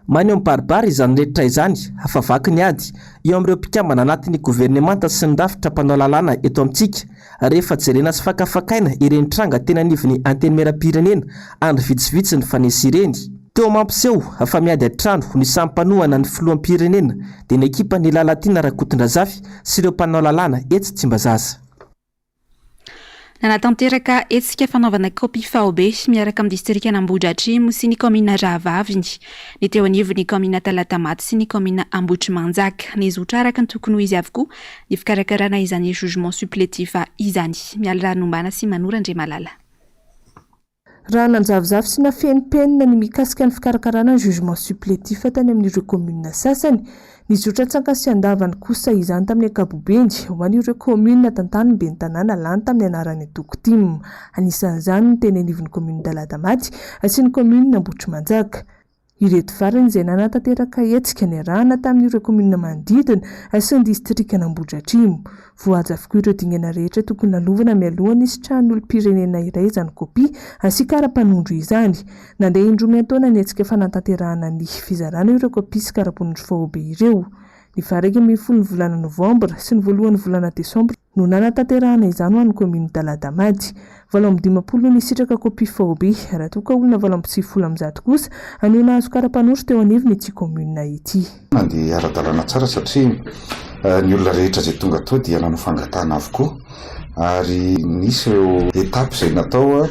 Maneho mibaribary izany rehetra izany fa vaky ny ady eo amin'ireo mpikambana anatin'ny governemanta sy ny rafitra mpanao lalàna eto amintsika rehefa jerena sy fakafakaina ireny tranga teny anivon'ny Antenimierampirenena andro vitsivitsy nifanesy ireny. Toa mampiseho fa miady an-trano ny samy mpanohana ny filoham-pirenena dia ny ekipan'i Lalatiana Rakotondrazafy sy ireo mpanao lalàna etsy Tsimbazaza. Nanatanteraka hetsika fanaovana kaopy faobe miaraka amin'ny distrikan'Ambohidratrimo sy ny kaominina rahavaviny ny teo anivon'ny kaominina Talatamaty sy ny kaominina Ambohitrimanjaka. Nizotra araka ny tokony ho izy avokoa ny fikarakarana izany jugement supplétif izany. Mialy Raharonombana sy Manoro Andriamalala. Raha nanjavozavo sy nafenimpenina ny mikasika ny fikarakarana ny jugement supplétif tany amin'ireo kaominina sasany, nizotra an-tsankany sy an-davany kosa izany tamin'ny ankabobeny ho an'ireo kaominina tantanin'ny ben'ny tanàna lany tamin'ny anaran'ny antoko tim. Anisan'izany ny teny anivon'ny kaominina Talatamaty sy ny kaominina Ambohitrimanjaka. Ireto farany izay nanatanteraka hetsika niarahana tamin'ireo kaominina manodidina sy ny distrikan'Ambohidratrimo. Voahaja avokoa ireo dingana rehetra tokony lalovana mialohan'ny hisitrahan'ny olom-pirenena iray izany kopia sy kara-panondro izany. Nandeha indroa miantaona ny hetsika fanatanterahana ny fizarana ireo kopia sy kara-ponondro faobe ireo. Ny faha 11 ny volana novambra sy ny voalohan'ny volana desambra no nanatanterahana izany ho an'ny kaominin'i Taladamady. 58 no nisitraka kopia faobe, raha toa ka olona 198 kosa no nahazo kara-panondro teo anivon'ity kaominina ity. Nandeha ara-dalàna tsara satria ny olona rehetra izay tonga tao dia nanao fangatahana avokoa ary nisy ireo étapes izay natao,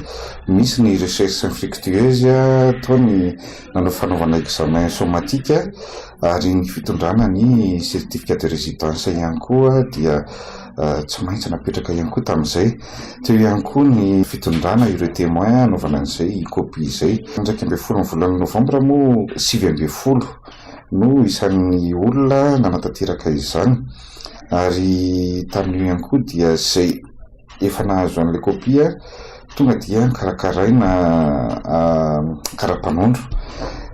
nisy ny recherche infructueuse, tao ny nanao fanaovana examen somatique ary ny fitondrana ny certificat de résidence ihany koa dia tsy maintsy napetraka ihany koa tamin'izay. Teo ihany koa ny fitondrana ireo témoin hanaovana an'izay copie izay. Ny 11 ny volana novambra moa 19 no isan'ny olona nanatanteraka izany ary tamin'io ihany koa dia izay efa nahazo an'ilay kopia tonga dia nokarakaraina kara-panondro.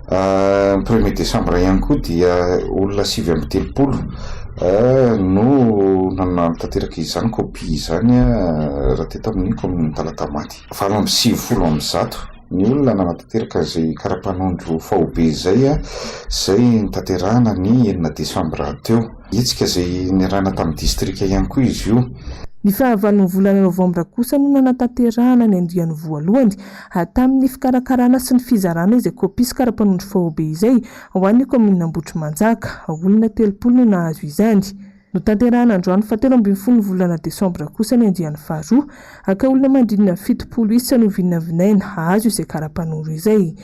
Ny premier décembre ihany koa dia olona 39 no nanatanteraka izany kopia izany raha teto amin'ny kaominina Talatamaty. 198 ny olona nanatanteraka izay kara-panondro faobe izay, izay notanterahina ny enina desambra teo. Hetsika izay niarahana tamin'ny distrika ihany koa izy io. Ny fahavalon'ny volana novambra kosa no nanatanterahana ny andiany voalohany tamin'ny fikarakarana sy ny fizarana izay kopia sy kara-panondro faobe izay ho an'ny kaominina Ambohitrimanjaka. Olona 30 no nahazo izany. Notanterahana androany fahatelo ambin'ny folo ny volana desambra kosa ny andiany faharoa ka olona manodidina ny 70 isa no vinavinaina hahazo izay kara-panondro izay.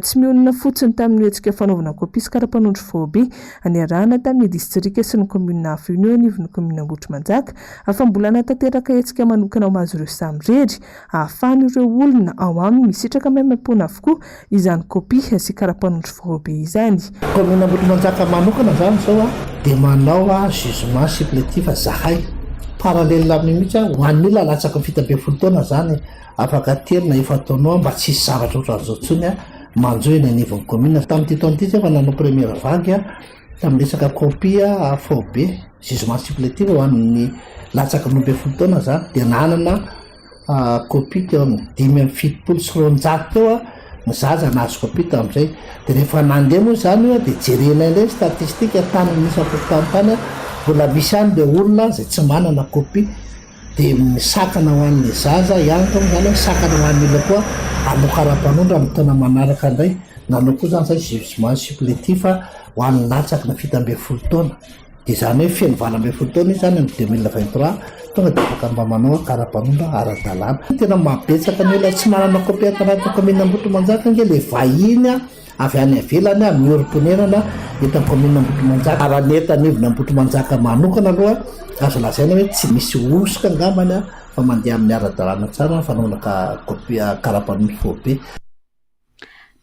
Tsy mionona fotsiny tamin'io hetsika fanaovana kopia sy kara-panondro faobe niarahana tamin'ny distrika sy ny kaominina hafa io ny eo anivon'ny kaominina Ambohitrimanjaka fa mbola hanatanteraka hetsika manokana ho azy ireo samirery ahafahan'ireo olona ao aminy misitraka maimaimpoana avokoa izany kopia sy kara-panondro faobe izany. Kaominina Ambohitrimanjaka manokana izany izao dia manao jugement supplétif zahay parallèle amin'io mihitsy ho an'ny olona latsaky ny 17 taona izany Afaka telo na efa-taona eo mba tsy hisy zavatra ohatran'izao intsony manjo eny anivon'ny commune. Tamin'ity taona ity izay efa nanao première vague tamin'ny resaka copie faobe, jugement supplétif ho an'ny latsaky ny 12 taona izany dia nanana copie teo amin'ny 275 teo ny zaza nahazo copie tamin'izay. Dia rehefa nandeha moa izany io dia jerena indray ny statistique tany amin'ny isam-pokontany tany, mbola misy ihany ireo olona izay tsy manana copie. Dia misakana ho an'ny zaza ihany koa moa izany hoe sakana ho an'ny olona koa hanao kara-panondro amin'ny taona manaraka indray. Nanao koa izany izay jugement supplétif ho an'ny latsaky ny 17 taona. Dia izany hoe feno 18 taona izy izany amin'ny 2023, tonga dia afaka mba manao kara-panondro ara-dalàna. Tena mahabetsaka ny olona tsy manana copie ato anatin'ny kaominina Ambohitrimanjaka ange ilay vahiny Avy any ivelany, miorim-ponenana eto amin'ny kaominina Ambohitrimanjaka. Raha ny eto anivon'i Ambohitrimanjaka manokana aloha, azo lazaina hoe tsy misy hosoka angambany fa mandeha amin'ny ara-dalàna tsara ny fanaovana kopia karapanondro faobe.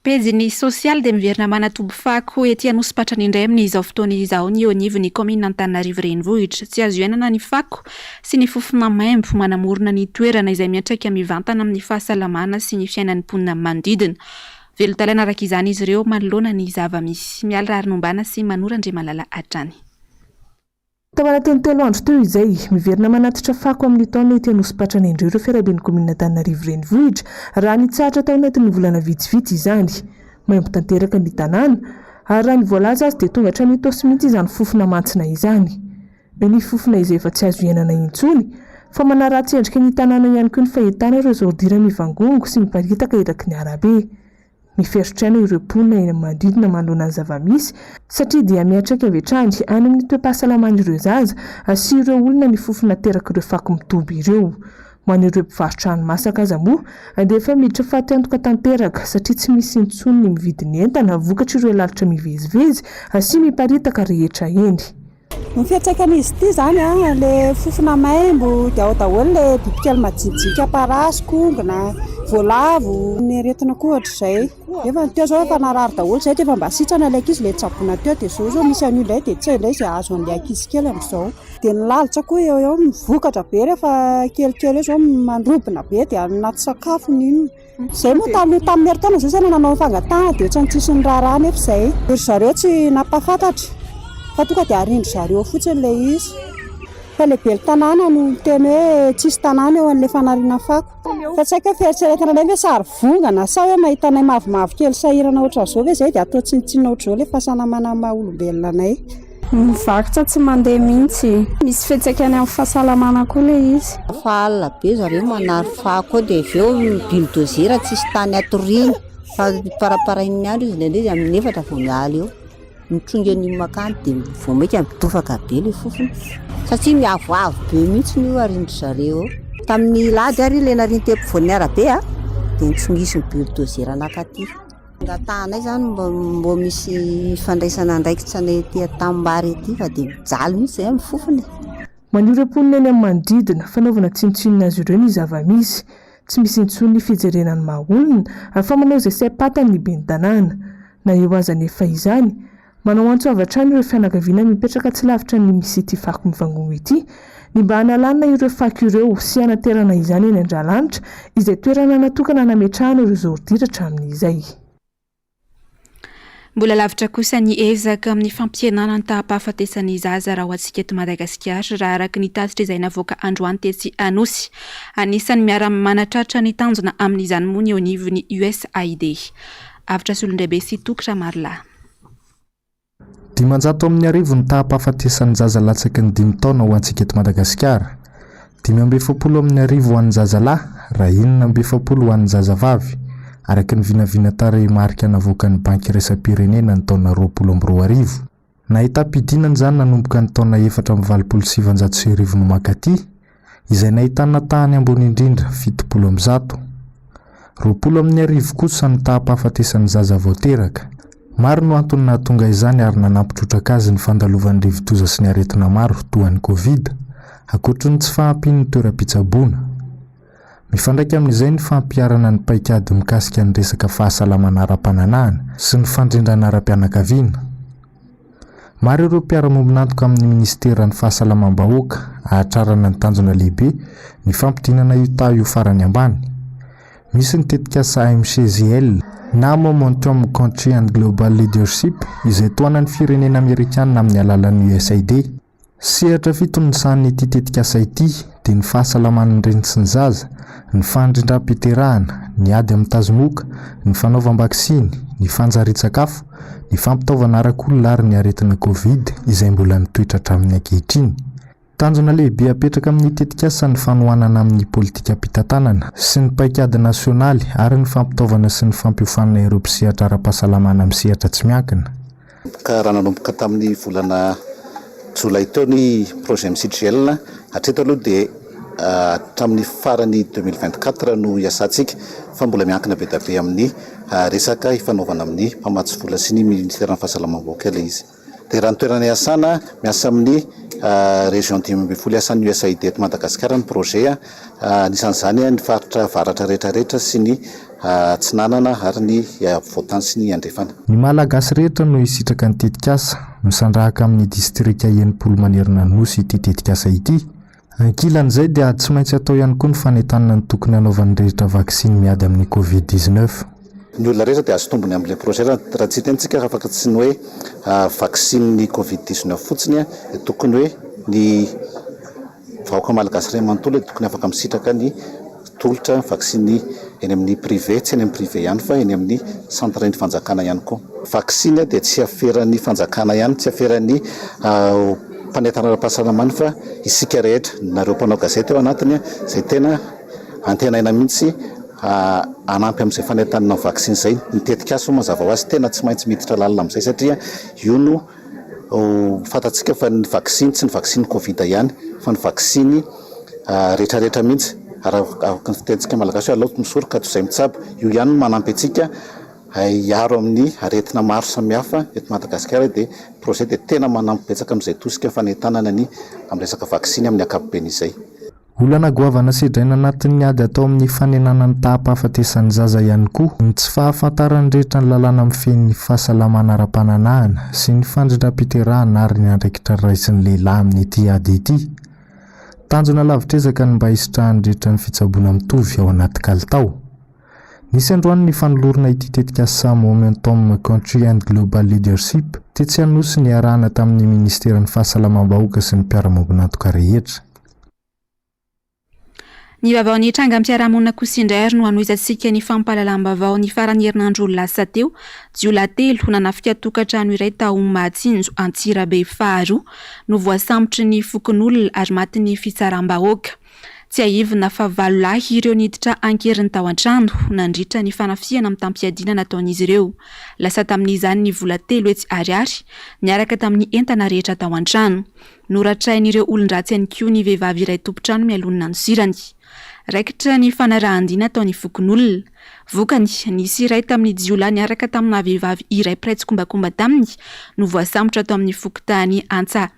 Pejy-ny sosialy dia miverina manatoby fako ety Anosipatrana indray amin'izao fotoana izao ny eo anivon'ny kaominina Antananarivo Renivohitra. Tsy azo iainana ny fako sy ny fofona maimbo manamorona ny toerana izay miantraika mivantana amin'ny fahasalamana sy ny fiainan'ny mponina manodidina. Velon-talaina araka izany izy ireo manoloana ny zava-misy. Mialy Raharinombana sy Manoro Andriamalala hatrany. Tao anatin'ny telo andro teo izay, miverina manatitra fako amin'ny taona ety Anosipatrana indray ireo fiaraben'ny kaominina Antananarivo Renivohitra, raha nitsahatra tao anatin'ny volana vitsivitsy izany. Maimbo tanteraka ny tanàna, ary raha ny voalaza aza dia tonga hatrany Itaosy mihitsy izany fofona mantsina izany. Eo ny fofona izay efa tsy azo iainana intsony, fa manaratsy endrika ny tanàna ihany koa ny fahitana ireo zaoridira mivangongo sy miparitaka eraky ny arabe. Miferotr'aina ireo mponina eny amin'ny manodidina manoloana ny zava-misy, satria dia miantraika avy hatrany any amin'ny toe-pahasalaman'ireo zaza sy ireo olona ny fofona aterak'ireo fako mitoby ireo. Ho an'ireo mpivarotra hani-masaka aza moa dia efa miditra fatiantoka tanteraka satria tsy misy intsony ny mividy ny entana vokatr'ireo lalitra mivezivezy sy miparitaka rehetra eny. Ny fiantraikan'izy ity izany an, ilay fofona maimbo dia ao daholo ilay bibikely majinijinika parasy, kongona, voalavo, ny aretina koa ohatr'izay. Nefa ny teo izao efa narary daholo izay dia efa mba sitrana ilay ankizy ilay tsaboina teo dia izao izao misy an'io indray dia tsy hay indray izay hahazo an'ilay ankizy kely amin'izao. Dia ny lalitra koa eo eo mivokatra be rehefa kelikely eo izao mandrobona be dia any anaty sakafo ny inona. Izay moa taloha tamin'ny herintaona izay izay nanao fangatahana dia ohatran'ny tsisy niraharaha nefa izay. Ry zareo tsy nampahafantatra fa tonga dia arindry zareo fotsiny ilay izy. Fa ilay ben'ny tanàna no niteny hoe tsisy tanàna eo an'ilay fanariana fako. Fa tsy haiko hoe fieritreretana indray ve sary vongana sa hoe mahita anay mavomavo kely sahirana ohatran'izao ve izay dia atao tsinontsinona ohatr'izao ilay fahasalamana maha olombelona anay. Ny varotra tsy mandeha mihitsy. Misy fiantraikany amin'ny fahasalamana koa ilay izy. Fa alina be zareo manary fako eo dia avy eo ny bulldozer tsisy tany hatoriana fa paraparain'ny andro izy indraindray izy amin'ny efatra vao miala eo. Mitrongy an'iny mankany dia vao mainka mitofaka be ilay fofona satria miavoavo be mihitsy io arindry zareo eo. Tamin'ny alahady ary ilay nariany teo ampovoan'ny arabe dia nitsongisin'ny bulldozer nakaty. Angatahanay zany mba mbô misy fandraisana andraikitra anay aty an-tanimbary aty fa dia mijaly mihitsy zahay amin'ny fofona e. Maneho ireo mponina eny amin'ny manodidina, fanaovana tsinontsinona azy ireo ny zava-misy. Tsy misy intsony ny fijerena ny maha olona fa manao izay saim-patany ny ben'ny tanàna. Na eo aza anefa izany, Manao antso avy hatrany ireo fianakaviana mipetraka tsy lavitra ny misy ity fako mivangongo ity, ny mba hanalana ireo fako ireo sy hanaterana izany eny Andralanitra, izay toerana natokana nametrahana ireo zaoridira hatramin'izay. Mbola lavitra kosa ny ezaka amin'ny fampihenana ny taham-pahafatesan'ny zaza raha ho antsika eto Madagasikara, raha araka ny tatitra izay navoaka androany tetsy Anosy. Anisan'ny miara-manatratra ny tanjona amin'izany moa ny eo anivon'ny USAID. Avotra Solondraibe sy Toky Ramarolahy. 500 amin'ny arivo ny taham-pahafatesan'ny zaza latsaky ny dimy taona ho antsika eto Madagasikara. 45 amin'ny arivo ho an'ny zaza lahy, raha 46 ho an'ny zaza vavy, araka ny vinavina tarehimarika navoakan'ny Banky iraisam-pirenena ny taona 2020. Nahitam-pidinana izany nanomboka ny taona 1984 no mankaty, izay nahitana tahany ambony indrindra, 170. 20 amin'ny arivo kosa ny taham-pahafatesan'ny zaza vao teraka. Maro no antony nahatonga izany ary nanampy trotraka azy ny fandalovan'ny rivodoza sy ny aretina maro toa ny Covid, ankoatry ny tsy fahampian'ny toeram-pitsaboana. Mifandraika amin'izay ny fampiharana ny paikady mikasika ny resaka fahasalamana ara-pananahana sy ny fandrindrana ara-pianakaviana. Maro ireo mpiara-miombon'antoka amin'ny minisiteran'ny Fahasalamam-bahoaka hahatrarana ny tanjona lehibe ny fampidinana io taha io farany ambany. Misy ny tetikasa AMCGL na Momentum Country and Global Leadership izay tohanan'ny firenena amerikanina amin'ny alalan'ny USAID. Sehatra fito no sahanin'ity tetikasa ity dia ny fahasalaman'ny reny sy ny zaza, ny fandrindram-piterahana, ny ady amin'ny tazomoka, ny fanaovam-baksiny, ny fanjarian-tsakafo, ny fampitaovana arak'olona ary ny aretina Covid izay mbola mitoetra hatramin'ny ankehitriny. Tanjona lehibe apetraka amin'ny tetikasa ny fanohanana amin'ny politikam-pitantanana sy ny paikady nasionaly ary ny fampitaovana sy ny fampiofanana ireo mpisehatra ara-pahasalamana amin'ny sehatra tsy miankina. Ka raha nanomboka tamin'ny volana jolay teo ny projet MCGL, hatreto aloha dia hatramin'ny faran'ny 2024 no hiasantsika fa mbola miankina be dia be amin'ny resaka ifanaovana amin'ny mpamatsy vola sy ny ministeran'ny fahasalamam-bahoaka ilay izy. Dia raha ny toerana iasana, miasa amin'ny région 15 iasan'ny USAID eto Madagasikara ny projet, anisan'izany ny faritra avaratra rehetra rehetra sy ny Atsinanana ary ny afovoantany sy ny andrefana. Ny Malagasy rehetra no hisitraka ny tetikasa. Misandrahaka amin'ny distrika 60 manerana ny Nosy ity tetikasa ity. Ankilan'izay dia tsy maintsy atao ihany koa ny fanentanana ny tokony hanaovan'ny rehetra vaksiny miady amin'ny Covid 19. Ny olona rehetra dia azo tombony amin'ilay projet raha tsy hiteny tsika afaka tsy ny hoe vaksiny Covid 19 fotsiny dia tokony hoe ny Vahoaka malagasy iray manontolo dia tokony afaka misitraka ny tolotra vaksiny eny amin'ny privé, tsy eny amin'ny privé ihany fa eny amin'ny centre ny fanjakana ihany koa. Vaksiny dia tsy aferan'ny fanjakana ihany, tsy aferan'ny mpanentana ara-pahasalamana fa isika rehetra, nareo mpanao gazety ao anatiny izay tena antenaina mihitsy hanampy amin'izay fanentanana ny vaksiny izay. Ny tetikasa moa mazava ho azy tena tsy maintsy miditra lalina amin'izay satria io no Fantatsika fa ny vaksiny, tsy ny vaksiny covid ihany fa ny vaksiny rehetrarehetra mihitsy. Araka ny fitenintsika malagasy hoe alao misoroka toy izay mitsabo. Io ihany no manampy antsika hiaro amin'ny aretina maro samihafa eto Madagasikara dia projet dia tena manampy betsaka amin'izay tosika fanentanana ny amin'ny resaka vaksiny amin'ny ankapobeny izay. Olana goavana sedraina anatin'ny ady atao amin'ny fanenana ny taham-pahafatesan'ny zaza ihany koa ny tsy fahafantaran'ny rehetra ny lalàna mifehy ny fahasalamana ara-pananahana sy ny fandrindram-piterahana ary ny andraikitra raisin'ny lehilahy amin'ity ady ity. Tanjona lavitr'ezaka ny mba hisitrahan'ny rehetra ny fitsaboana mitovy ao anaty kalitao. Nisy androany ny fanolorana ity tetikasa Momentum Country and Global Leadership tetsy Anosy niarahana tamin'ny Ministeran'ny Fahasalamam-bahoaka sy ny mpiara-miombon'antoka rehetra. Ny vaovaon'ny trangam-piarahamonina kosa indray ary no hanohizantsika ny fampahalalam-baovao ny faran'ny herinandro lasa teo. Jiolahy telo nanafika tokantrano iray tao Mahatsinjo Antsirabe faharoa no voasambotry ny fokonolona ary matin'ny fitsaram-bahoaka. Tsiahivina fa valo lahy ireo niditra an-keriny tao an-trano nandritra ny fanafihana mitam-piadiana nataon'izy ireo. Lasa tamin'izany ny vola 300 ariary niaraka tamin'ny entana rehetra tao an-trano. Noratrain'ireo olon-dratsy ihany koa ny vehivavy iray tompon-trano mialoha ny nandosirany. Raikitra ny fanarahan-dia nataon'ny fokonolona. Vokany, nisy iray tamin'ny jiolahy niaraka tamina vehivavy iray mpiray tsikombakomba taminy no voasambotra tao amin'ny fokontany Antsa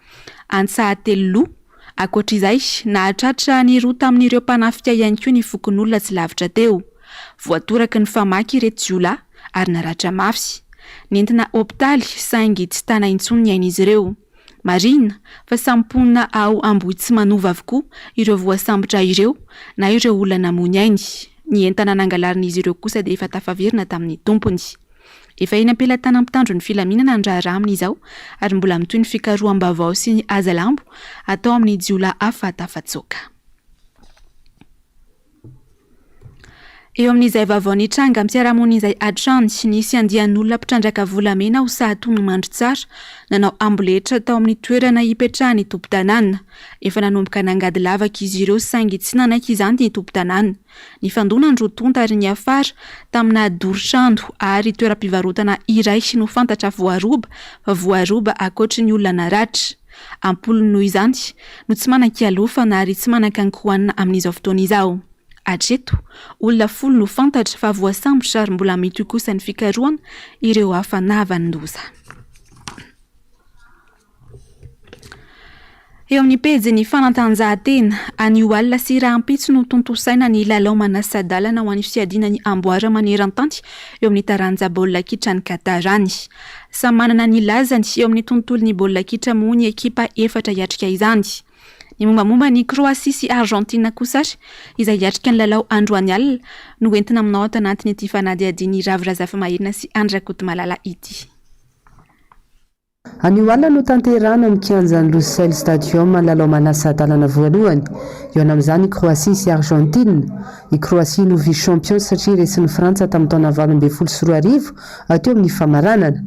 Antsahateloloha. Ankoatra izay, nahatratra ny roa tamin'ireo mpanafika ihany koa ny fokonolona tsy lavitra teo. Voatoraky ny famaky ireto jiolahy ary naratra mafy. Nentina hopitaly saingy tsy tana intsony ny ain'izy ireo. Marihina fa samy mponina ao Ambohitsimanova avokoa ireo voasambotra ireo na ireo olona namoy ny ainy. Ny entana nangalarin'izy ireo kosa dia efa tafaverina tamin'ny tompony. Efa eny am-pelatanan'ny mpitandro ny filaminana ny raharaha amin'izao ary mbola mitohy ny fikaroham-baovao sy ny hazalambo atao amin'ny jiolahy hafa tafatsoaka. Eo amin'izay vaovao nitranga am-piarahamonina izay hatrany, nisy andian'olona mpitrandraka volamena ao Sahatony Mandritsara nanao amboletra tao amin'ny toerana ipetrahan'ny tompon-tanàna. Efa nanomboka nangady lavaka izy ireo saingy tsy nanaiky izany ny tompon-tanàna. Nifandona ny roa tonta ary niafara tamina doro trano ary toeram-pivarotana iray no fantatra voaroba fa voaroba ankoatry ny olona naratra. Am-polony noho izany no tsy manan-kialofana ary tsy manan-kankohanina amin'izao fotoana izao. Hatreto, olona folo no fantatra fa voasambotra ary mbola mitohy kosa ny fikarohana ireo hafa nahavanon-doza. Eo amin'ny pejin'ny fanatanjahantena, anio alina sy rahampitso no tontosaina ny lalao manasa-dalana ho an'ny fiadiana ny amboara maneran-tany eo amin'ny taranja baolina kitra any Qatar any. Samy manana ny lazany eo amin'ny tontolon'ny baolina kitra moa ny ekipa efatra hiatrika izany. Ny mombamomba an'i Croatie sy Argentine kosa ary, izay hiatrika ny lalao androany alina, no entina aminao ato anatin'ity fanadihadian'i Ravo Razafimaherina sy Andry Rakotomalala ity. Anio alina no tanterahana ao amin'ny kianjan'ny Lusail Stadium ny lalao manasa-dalana voalohany. Hihaona amin'izany i Croatie sy Argentine. I Croatie no vice-champion satria resin'i Frantsa tamin'ny taona 2018 teo amin'ny famaranana.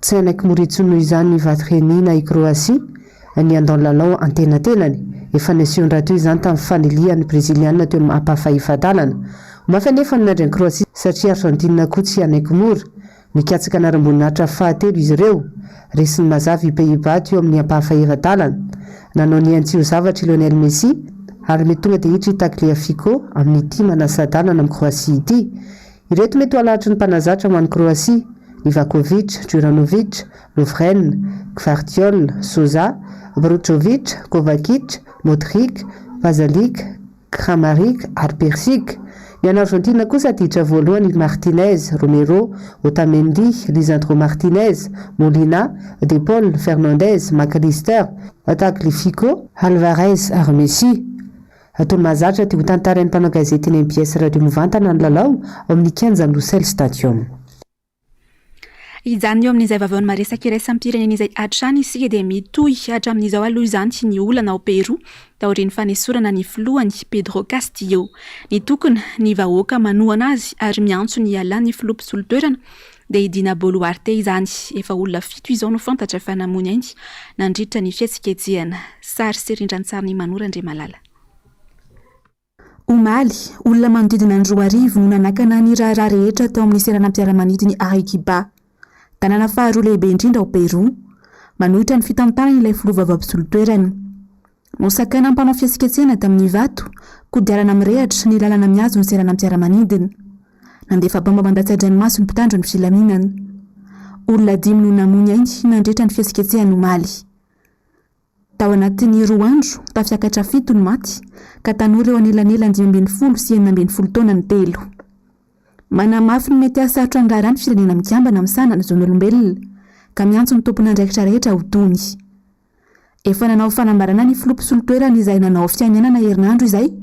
Tsy hanaiky mora intsony noho izany ny Vatreni na i Croatie ny handao ny lalao antenatenany. Efa nasehony rahateo izany tamin'ny fanilihan'ny Brezilianina teo amin'ny ampahafahefa-dalana. Ho mafy anefa ny miandry an'i Croatie satria Argentine koa tsy hanaiky mora. Mikatsaka anaram-boninahitra fahatelo izy ireo. Resin'ny mazava i Pays-Bas teo amin'ny ampahafahefa-dalana. Nanao ny ainy tsy ho zavatra i Lionel Messi ary mety tonga dia hiditra i Tagliafico amin'ity manasa-dalana amin'i Croatie ity. Ireto mety ho alahatry ny mpanazatra ho an'i Croatie, Livakovic, Juranovic, Lovren, Gvardiol, Sosa, Brozovic, Kovacic, Modric, Pasalic, Kramaric ary Perisic. Ny an'i Argentine kosa ditra voalohany i Martinez, Romero, Otamendi, Lisandro Martinez, Molina, De Paul, Fernandez, Mac Allister, Tagliafico, Alvarez ary Messi. Toy ny mahazatra dia hotantarain'ny mpanao gazetin'ny mbs Radio mivantana ny lalao ao amin'ny kianjan'ny Lusail Stadium. Hijanona eo amin'izay vaovaon'ny maresaka iraisam-pirenena izay hatrany isika dia mitohy hatramin'izao aloha izany ny olana ao Pérou taorian'ny fanesorana ny filohany Pedro Castillo. Nitokona ny vahoaka manohana azy ary miantso ny hialan'ny filoha mpisolo toerana dia i Dina Boluarte izany. Efa olona fito izao no fantatra fa namoy ny ainy nandritra ny fihetsiketsehana. Sary sy rindran-tsarin'i Manoro Andriamalala. Omaly, olona manodidina ny 2000 no nanakana ny raharaha rehetra tao amin'ny seranam-piaramanidin'i Arequipa, tanàna faharoa lehibe indrindra ao Però, manohitra ny fitantanany ilay filoha vaovao mpisolo toerana. Nosakaina mpanao fihetsiketsehana tamin'ny vato, Kodiarana mirehatra ny lalana mihazo ny seranam-piaramanidina. Nandefa baomba mandatsa-dranomaso ny mpitandro ny filaminana. Olona dimy no namoy ny ainy nandritra ny fihetsiketsehana omaly. Tao anatin'ny roa andro, tafiakatra fito ny maty, ka tanora eo anelanelan'ny 15 sy 16 taona ny telo. Manamafy ny mety hahasarotra ny raharaha ny Firenena Mikambana misahana ny zon'olombelona, ka miantso ny tompon'andraikitra rehetra ho tony. Efa nanao fanambarana ny filoha mpisolo toerana izay nanao fianianana herinandro izay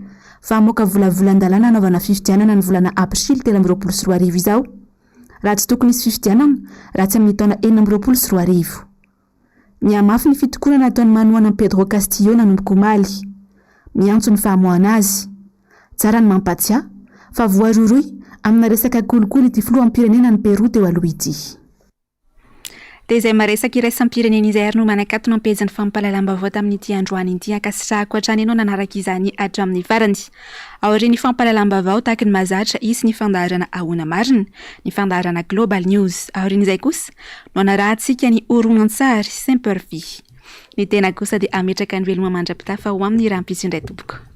fa hamoaka volavolan-dalàna hanaovana fifidianana ny volana aprily 2023 izao, raha tsy tokony hisy fifidianana raha tsy amin'ny taona 2026. Mihamafy ny fitokonana ataon'ny manohana an'i Pedro Castillo nanomboka omaly. Miantso ny famoahana azy. Tsara ny mampatsiahy fa voarohirohy amina resaka kolikoly ity filoham-pirenena an'i Però teo aloha ity. Dia izay maresaka iraisam-pirenena izay ary no manakatona ny pejin'ny fampahalalam-baovao tamin'ity androany ity. Ankasitrahako hatrany ianao nanaraka izany hatramin'ny farany. Aorian'ny fampahalalam-baovao, tahaka ny mahazatra, hisy ny fandaharana Ahoana Marina? ny fandaharana Global News. Aorian'izay kosa no hanarahantsika ny horonantsary Semper Fi. Ny tena kosa dia hametraka ny veloma mandra-pitafa ho amin'ny rahampitso indray tompoko.